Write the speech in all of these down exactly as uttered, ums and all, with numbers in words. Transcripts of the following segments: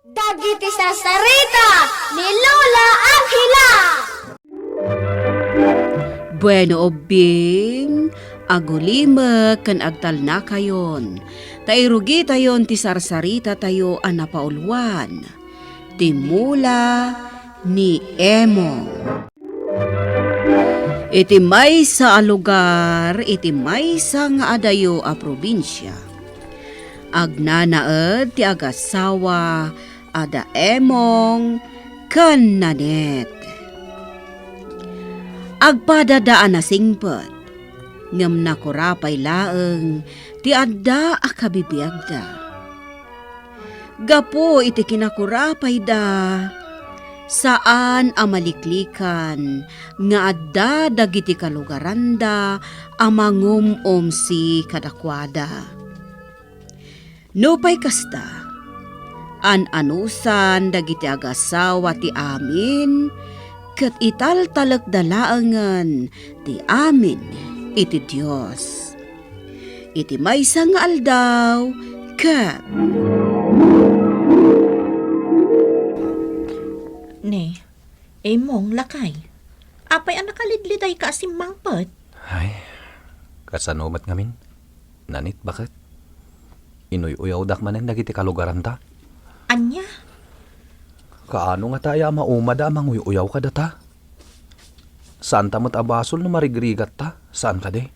Dagiti sarsarita ni Lola Angela. Bueno, ubbing, agulimek ken agtalnakayon, ta irugitayon ti sarsaritatayo a napauluan, ti mula ni Emong. Iti maysa a lugar, iti maysa nga adayo a probinsia, agnanaed ti agasawa a da Emong ken Nanet. Agpadada a nasingpet, ngem nakurapay laeng ti adda a kabibiagda. Gapu iti kinakurapayda, saan a maliklikan nga adda dagiti kalugaranda a mangum-umsi kadakuada. Nupay kasta, an-anusan dagiti agasawa ti amin, ket italtalekda laengen ti amin iti Dios. Iti maysa nga aldaw, ket Ne, Emong, lakay. Apay a nakalidlidayka a simmangpet? Ay, kasano met ngamin? Nanit, baket? Inuy-uyawdak manen dagiti kalugaranta. Ania? Kaano ngata aya a maumada a manguy-uyaw kadata? Saanta met a basol no marigrigatta, saan kadi?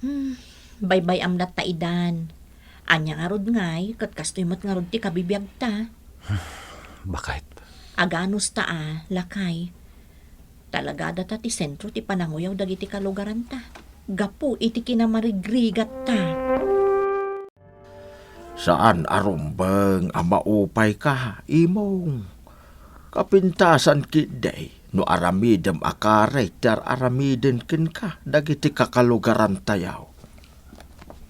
Hmm, baybay-am latta idan. Ania ngarud ngay, ket kastoy met ngarud ti kabibiagta. Baket. Aganusta a, lakay. Talaga data ti sentro ti pananguyaw dagiti kalugaranta. Gapu iti kinamarigrigatta. Saan a rumbeng a maupayka, Emong. Kapintasan ketdi no aramidem a karit ti ar-aramiden kenka dagiti kakalugarantayo.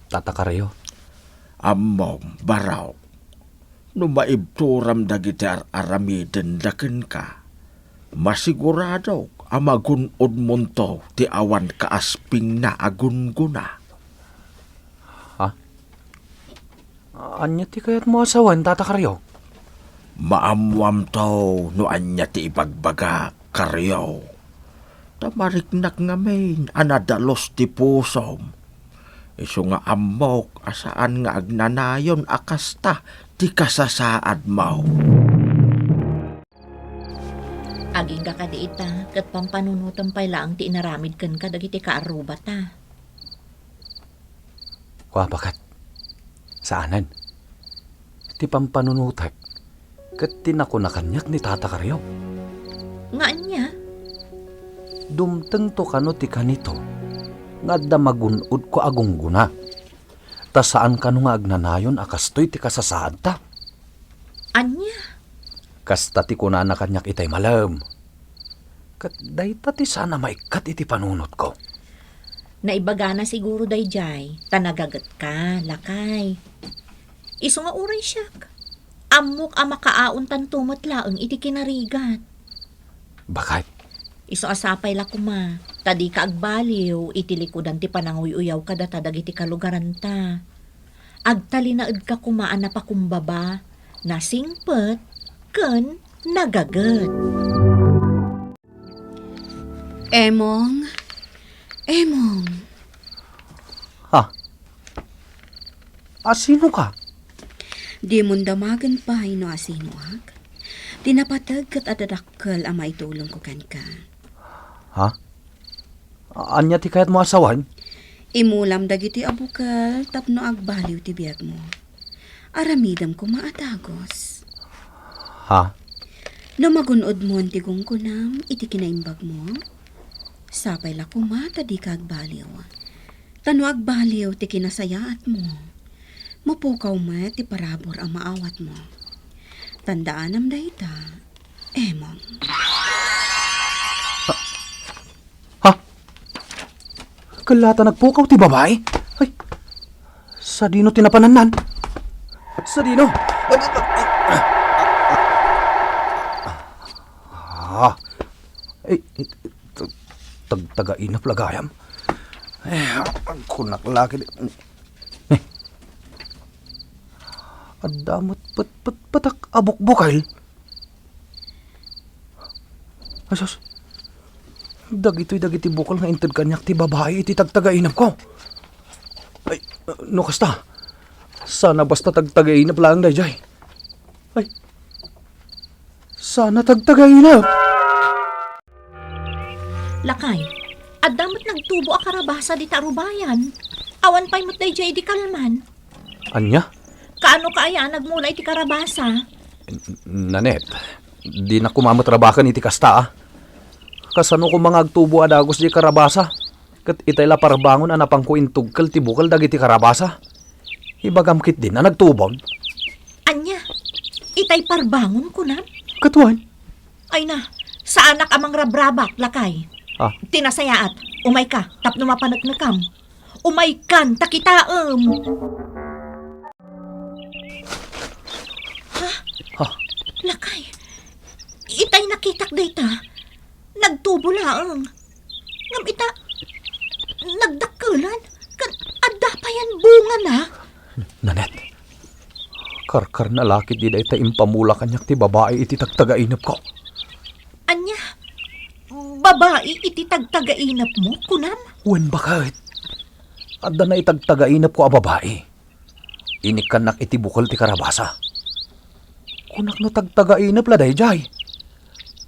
Tata Kario. Ammom, Barok, no maibturam dagiti ar-aramidenda kenka, masiguradok a magun-odmonto ti awan kaaspingna a gunggona. Ha? Ania ti kayatmo a sawen, Tata Kario? Maammoamto no ania ti ibagbagak, Kario. Ta mariknak ngamin a nadalus ti pusom. Isu nga ammok a saan nga agnanayon a kasta ti kasasaadmo. Agingga kadi ita, ket pampanunotem pay laeng ti inaramid kenka dagiti kaarrubata. Kua, baket. Saanen. Ti pampanunotek, ket ti nakuna kaniak ni Tata Kario. Nga ania? Dumtengto kano ti kanito nga adda magun-odko a gunggona. Ta saan kano nga agnanayon a kastoy ti kasasaadta. Ania? Kasta ti kunana kaniak itay malem. Ket dayta ti saan a maikkat iti panunotko. Naibagana siguro daydiay, ta nagagetka, lakay. Isu nga uray siak, ammok a makaaontanto met laeng iti kinarigat. Baket. Isu a sapay la koma, ta dika agbaliw iti likudan ti pananguy-uyaw kadata dagiti kalugaranta. Agtalinaedka koma a napakumbaba, nasingpet, ken nagaget. Emong, Emong. Ha? Asinoka? Dimon damagen pay no asinoak. Ti napateg ket adda dakkel a maitulongko kenka. Ha? Ania ti kayatmo a sawen? Imulam dagiti a bukel tapno agbaliw ti biagmo. Aramidem koma a dagus. Ha? No magun-odmon ti gunggonam iti kinaimbagmo, sapay la koma ta dika agbaliw. Ta no agbaliw ti kinasayaatmo, mapukaw met ti parabur a maawatmo. Tandaanam dayta, Emong. Ha? Kallata nagpukaw ti babai? Ay, sadino ti napanannan? Sadino? Ah, eh, eh, tag-, tagtagainap la gayam. Eh, agkunak la ket, eh, adda met petpetpetak a bukbukel. Ay, sus. Dagitoy dagiti bukel nga inted kaniak ti babai iti tagtagainepko. Ay, no kasta, sana basta tagtagainep laeng daydiay. Ay, sana tagtagainep. Lakay, adda met nagtubo a karabasa dita rubayan. Awan pay met daydiay idi kalman. Ania? Kaano ka aya a nagmula iti karabasa? N-, Nanet, dinak koma met rabaken iti kasta, a. Kasano koma nga agtubo a dagus diay karabasa? Ket itay la parbangon a napanko intugkel ti bukel dagiti karabasa. Ibagam ketdin a nagtubon. Ania? Itay parbangon, kunam? Ket wen. Ay na, saanak a mangrabrabak, lakay. Ah. Tinasayaat, umayka, tapno mapaneknekam. Umaykan, ta kitaem. Ha? Ha? Lakay, itay nakitak dayta. Nagtubo laeng. Ngem ita, nagdakkelan, ken adda payen bungana. Nanet, karkarna la ketdi dayta impamula kaniak ti babai iti tagtagainepko. Ania? Babai iti tagtagainepmo, kunam? Wen, baket. Adda na itagtagainepko a babai. Inikkannak iti bukel ti karabasa. Kunak no tagtagainep la daydiay.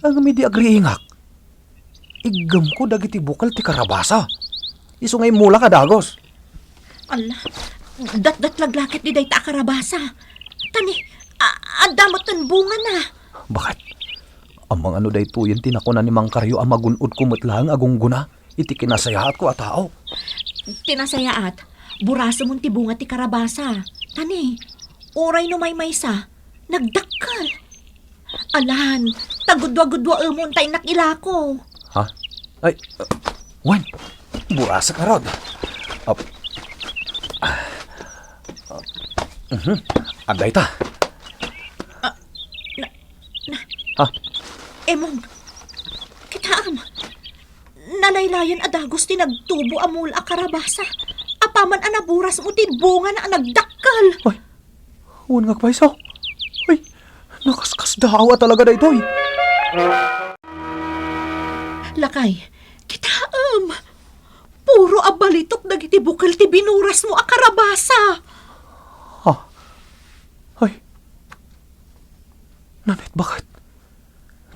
Ngem idi agriingak, iggemko dagiti bukel ti karabasa. Isu nga immulak a dagus. Alla, datdatlag la ketdi dayta a karabasa. Tani, a-, adda metten bungana. Baket? Amangan no daytoyen ti nakuna ni Mangkaryo a magun-odko met laeng a gunggona iti kinasayaatko a tao. Tinasayaat, burasemon ti bunga ti karabasa. Tani, uray no maymaysa, nagdakkel. Alan, tagudua-guduaemon ta innak ilako. Ha? Ay, uh, wen, burasek ngarud. Ap-, ah, ah, mhm. Adda ita. Ah, na, na. Ha? Emong, kitaem. Nalaylayan a dagus ti nagtubo a mula a karabasa. Apaman a naburasmo ti bungana a nagdakkel. Ay, wen nga agpayso. Ay, nakaskasdaaw a talaga daytoy. Lakay, kitaem. Puro a balitok dagiti bukel ti binurasmo a karabasa. Ha? Ay. Nanet, baket?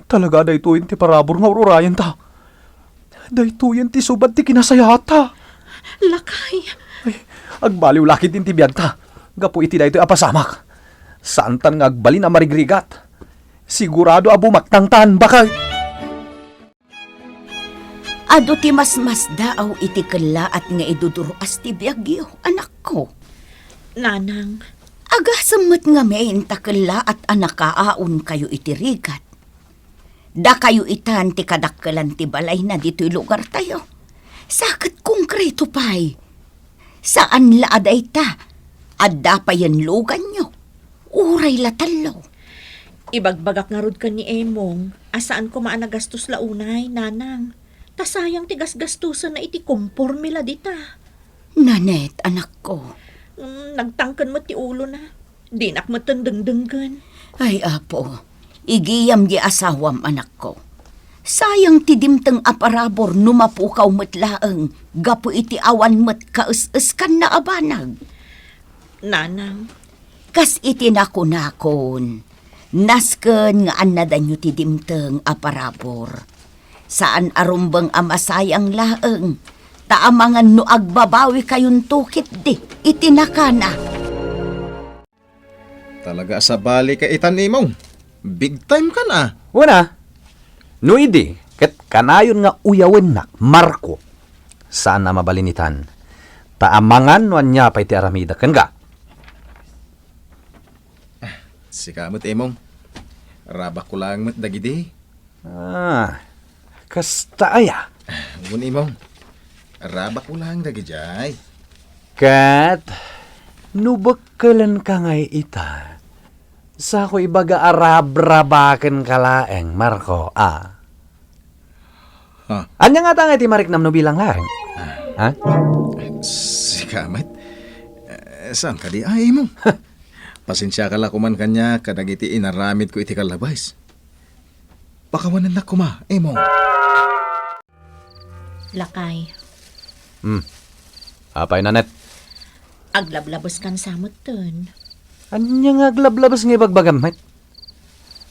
Talaga, daytoyen ti parabur nga ur-urayenta. Daytoyen ti subad ti kinasayaatta. Lakay. Ay, agbaliw la ketdin ti biagta gapu iti daytoy a pasamak. Saantan nga agbalin a marigrigat. Sigurado a bumaktangtan, baket. Adu ti masmasdaaw iti kellaat nga idudur-as ti biagyo, anakko. Nanang. Agasem met ngamin ta kellaat a nakaaonkayo iti rigat. Dakayo itan ti kadakkelan ti balayna ditoy lugartayo. Sa ket konkreto pay. Saan la a dayta, adda payen luganyo, uray la tallo. Ibagbagak ngarud ken ni Emong a saan koma a nagastos la unay, Nanang. Ta sayang ti gasgastosenna iti komporme la dita. Nanet, anakko. Mm, nagtangken met ti ulona. Dinak metten dengdenggen. Ay, Apo, igiyam di asawam, anakko. Sayang ti dimteng a parabur no mapukaw met laeng gapu iti awan met kaes-eskanna a banag. Nanang. Kas iti nakunakon, nasken nga annadanyo ti dimteng a parabur. Saan a rumbeng a masayang laeng, ta amangan no agbabawikayonto ketdi iti nakana. Talaga a sabali ka itan, Emong. Big time kan, a. Wen a. No idi, ket kanayon nga uyawennak, Marco. Saan a mabalin itan. Ta amangan no ania pay ti aramidek. Ken ka? Ah, sika met, Emong. Rabakko laeng met dagidi. Ah, kasta aya? Wen, Emong. Rabakko laeng dagidiay. Ket, no bekkelenka ngay ita, sako ibaga a rabrabakenka laeng, Marco, a. Ha? Ania ngata ngay ti mariknam no bilang laeng? Ah. Ha? Sika met? Eh, saan kadi, a, Emong? Pasensiaka la koman kaniak kadagiti inaramidko iti kallabes. Pakawanennak koma, Emong. Lakay. Hmm. Apay, Nanette? Aglablabeskan sa metten. Ania nga aglablabes nga ibagbagam met?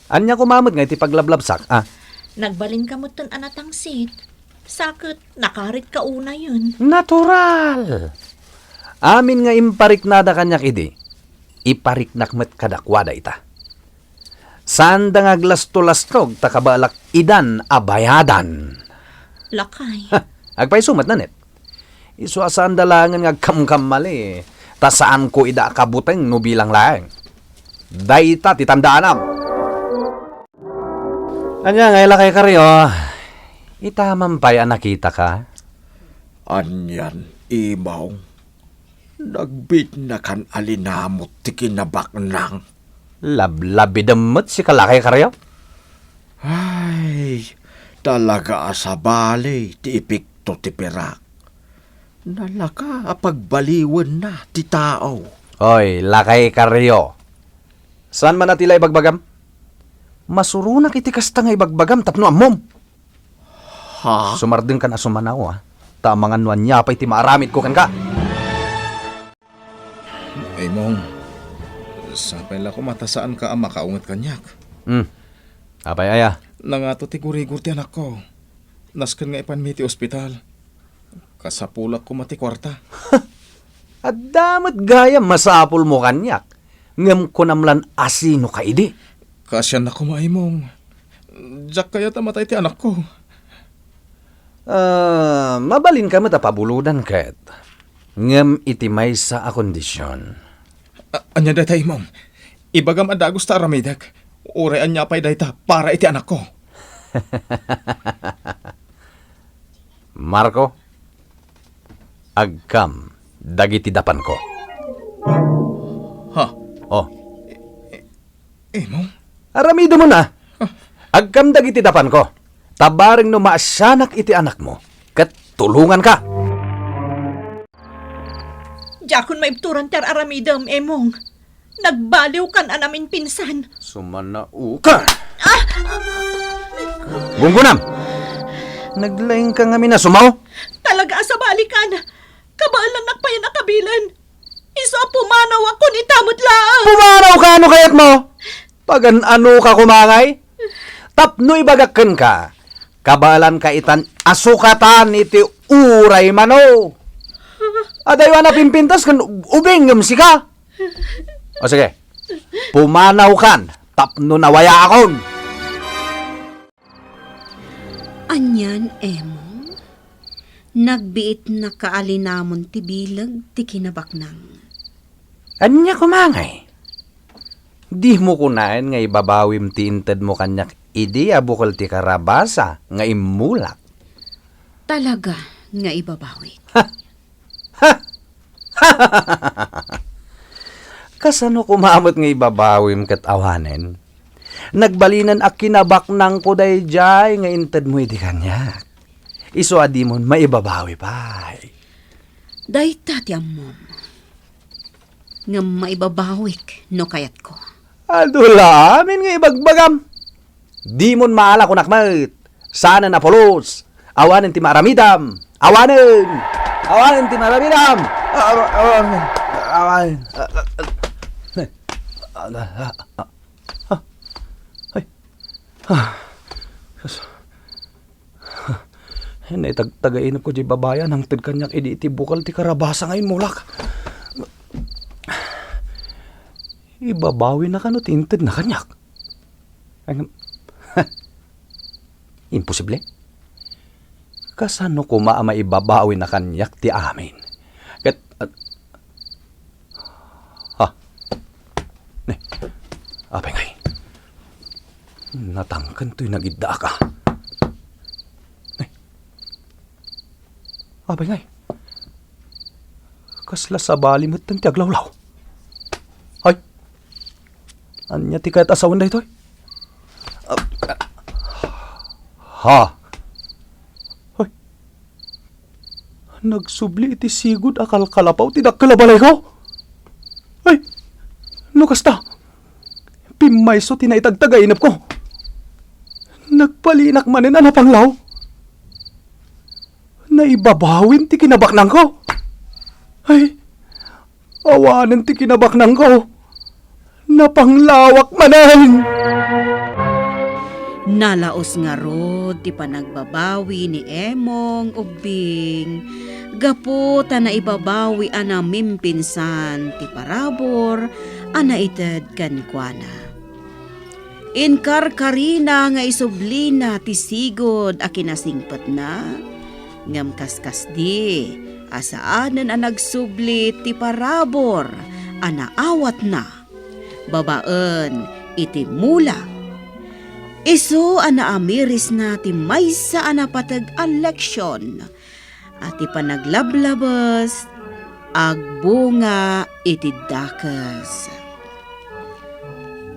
Ania koma met nga iti paglablabsak, a? Nagbalinka metten a natangsit. Sa ket, nakaritka unayen. Natural! Amin nga impariknada kaniak idi, ipariknak met kadakuada ita. Saanda nga aglastolastog ta kabaelak idan a bayadan. Lakay. Ha, agpayso met, Nanette. Isu a saanda laengen nga agkamkamali, ta saanko ida a kabuteng no bilang laeng. Dayta ti tandaanam. Ania nga, Lakay Kario? Ita man pay a nakitaka? Anian, Emong? Nagbiitnakan a linamut ti kinabaknang. Lablabidem met sika, Lakay Kario. Ay, talaga a sabali ti epekto ti pirak. Nalaka a pagbaliwenna ti tao. Oy, Lakay Kario. Saan man a ti la ibagbagam? Masuronak iti kasta nga ibagbagam tapno ammom. Ha? Sumardengkan a sumanaw, a. Ta amangan no ania pay ti maaramidko kenka. Emong, sapay la koma ta saanka a makaunget kaniak. Hmm. Apay aya? Nangato ti gurigor ti anakko. Nasken nga ipanmi ti ospital. Kasapulak koma ti kuarta. Adda met gayam masapulmo kaniak. Ngem kunam lan asinoka idi? Kaasiannak koma, Emong. Diak kayat a matay ti anakko. Ah, mabalinka met a pabulodan ket. Ngem iti maysa a kondision. A-, ania dayta, Emong? Ibagam a dagus ta aramidek. Uray ania pay dayta para iti anakko. Marco, agkam dagiti dapanko. Ha? Oh. Emong? Aramidemon a. Agkam dagiti dapanko. Ta bareng no maasianak iti anakmo, ket tulonganka. Diakon maibturan ti ar-aramidem, Emong. Nagbaliwkan a naminpinsan. Sumanao ka! Ah! Gunggonam! Naglaingka ngamin a sumaw? Talaga a sabalikan. Kabaelannak payen a kabilen. Isu a pumanawakon ita met laeng. Pumanawka no kayatmo? Pagan-anoka koma ngay? Tapno ibagak kenka, kabaelanka itan a sukatan iti uray mano. Adayo a napimpintas ken ubing ngem sika. O sige, pumanawkan tapno nawayaakon. Anian, Emong? Nagbiitnaka a linamon ti bileg ti kinabaknang. Ania koma ngay? Dimo kunaen nga ibabawim ti intedmo kaniak idi a bukel ti karabasa nga immulak? Talaga nga ibabawik. Ha! Ha! Kasano koma met nga ibabawim ket awanen? Nagbalinen a kinabaknangko daydiay nga intedmo idi kaniak. Isu a dimon maibabawi pay. Dayta ti ammom. Ngem maibabawik no kayatko. Adu la amin nga ibagbagam. Dimon maala kunak met. Saanen a pulos. Awanen ti maaramidam. Awanen! Awanen ti maaramidam! Awa-, awanen. Awanen. Ay. Sus. Naitagtagainepko diay babayan, nangted kaniak idi iti bukel ti karabasa nga immulak. Ibabawina kano ti intedna kaniak? Ay, ngem, imposible. Kasano koma a maibabawina kaniak ti amin? Ket, ah, ha? Ne, apay ngay? Natangken toy nagiddaak a. Ne. Apay ngay? Kasla sabali metten ti aglawlaw. Ay! Ania ti kayat a sawen daytoy? Ha? Ay! Nagsubli iti sigud a kalkalapaw ti dakkel a balayko. Ay! No kasta, pimmayso ti naitagtagainepko. Nagbalinak manen a napanglaw. Naibabawin ti kinabaknangko. Ay, awanen ti kinabaknangko. Napanglawak manen! Nalaus ngarud ti panagbabawi ni Emong Ubbing gapu ta naibabawi a namimpinsan ti parabur a naited kenkuana. Inkarkarina nga isublina ti sigud a kinasingpetna, ngem kaskasdi a saanen a nagsubli ti parabur a naawatna babaen iti mula. Isu a naamirisna ti maysa a napateg a leksion a ti panaglablabes agbunga iti dakes.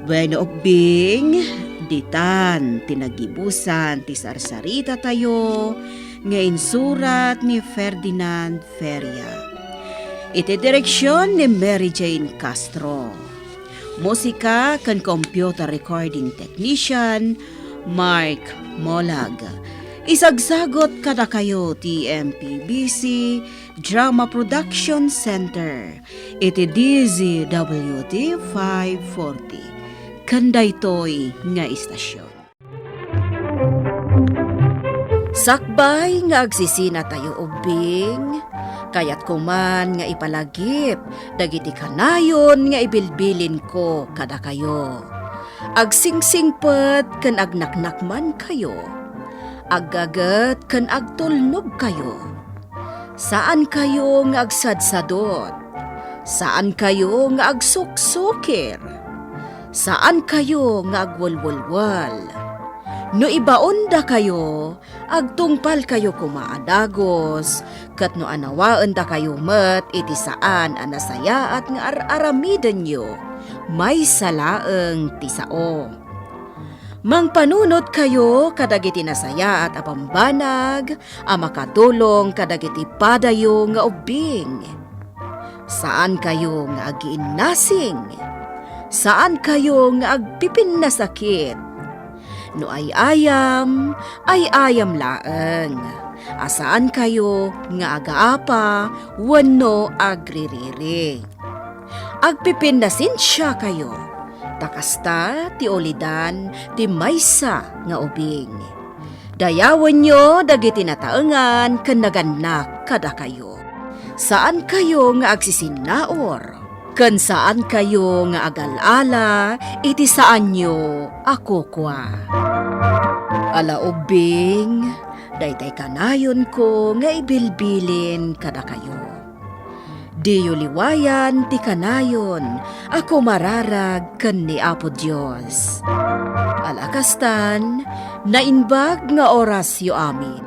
Bueno, Ubbing, ditan ti naggibusan ti sarsaritatayo nga insurat ni Ferdinand Feria. Iti direksion ni Mary Jane Castro. Musika ken computer recording technician, Mark Molag. Isagsagot kadakayo ti M P B C Drama Production Center iti D Z W T five forty. Ken daytoy nga istasyon. Sakbay nga agsisinatayo ubbing, kayatko man nga ipalagip dagiti kanayon nga ibilbilinko kadakayo. Agsingsingpet ken agnaknakmankayo. Aggaget ken agtulnogkayo. Saankayo nga agsadsadot. Saankayo nga agsuksukir. Saankayo nga agwelwelwel. No ibaondakayo, agtungpalkayo koma a dagus, ket no anawaendakayo met iti saan a nasayaat nga ar-aramidenyo, maysa laeng ti sao. Mangpanunotkayo kadagiti nasayaat a bambanag a makadulong kadagiti padayo nga ubbing. Saankayo nga agiinnasing. Saankayo nga agpipinnasakit. No ay-ayam, ay-ayam laeng. A saankayo nga agaapa wenno agririri. Agpipinnasensiakayo, ta kasta ti ulidan ti maysa nga ubing. Dayawenyo dagiti nataengan ken nagannak kadakayo. Saankayo nga agsisinnaur, ken saankayo nga agal-ala iti saanyo a kukua. Ala ubbing, daytay kanayonko nga ibilbilin kadakayo. Diyo liwayan ti kanayon a kumararag ken ni Apo Dios. Ala kastan, naimbag nga orasyo amin.